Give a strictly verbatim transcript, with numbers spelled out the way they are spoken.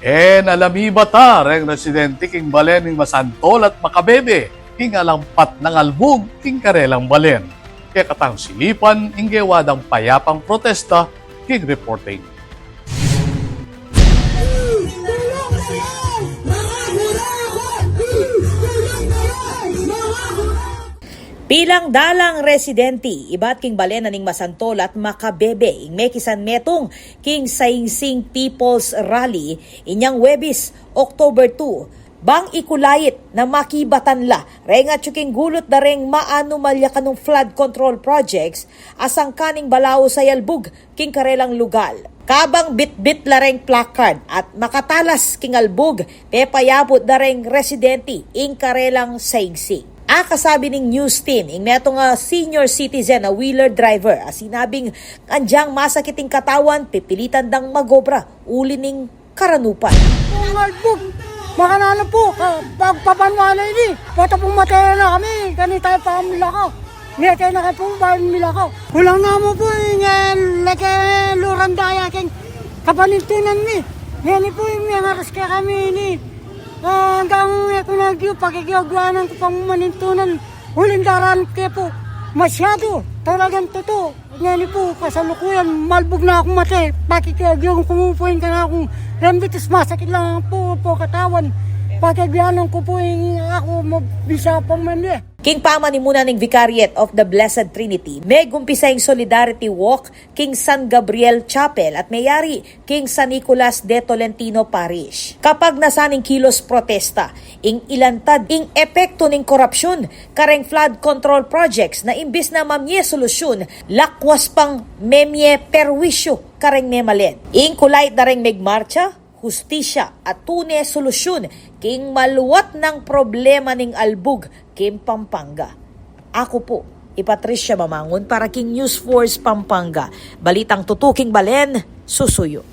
E na la mibata reng residente king balen ning Masantol at Makabebe ing alampat nang albug king karelang balen. Kekatang silipan ing gewa dang payapang protesta king reporting. Pilang dalang residente ibat king balen na ning Masantol at Makabebe ing mekisan metung king Sing Sing People's Rally inyang Webis, October two, bang ikulait na makibatan la reng atyu king gulut da reng maanu malyakanung flood control projects a sangkan ning balaus a albug king karelang lugal. Kabang bitbit la reng placard at makatalas king albug, pepayabut da reng residente ing karelang saingsing. Akasabi ning news team ing metung a senior citizen a wheeler driver a sinabing agyang masakit ing katawan, pipilitan dang magobra uli ning karanupan. Ing albug, makananu pu, ka-, pagpabanwa na ini, pota pung mate na kami, kanita pa kami milaka. Mete na kami pu, bayu milaka. Kulang na mu pu, ing, e, leke luran daya king kapanintunan mi. Ngeni pu, ing mengaras kekami ini. A, anggang e ku na agyu, pakikiagwanan ku pang manintunan. Uling daran ke pu, masyadu, talagang tutu. Ngeni pu, kasalukuyan, malbug na kung mate, pakikiagyu ku mu pu ing kanakung rembitus, masakit la pu, pu katawan. Pakiagyanan ku pu ing aku mabisa pang mende. King pamanimunan ning Vicariate of the Blessed Trinity, megumpisa ing Solidarity Walk king San Gabriel Chapel at meyari king San Nicolas de Tolentino Parish. Kapagnasan ning kilos protesta, ing ilantad ing epektu ning korapsyun kareng flood control projects na imbis na mamie solusyun, lakwas pang memie perwisyu kareng memalen. Ing kulait da reng megmarcha, hustisya at tune solusyun king maluat nang problema ning albug king Pampanga. Aku pu i Patricia Mamangun para king News Force Pampanga. Balitang tutu king balen, susuyu.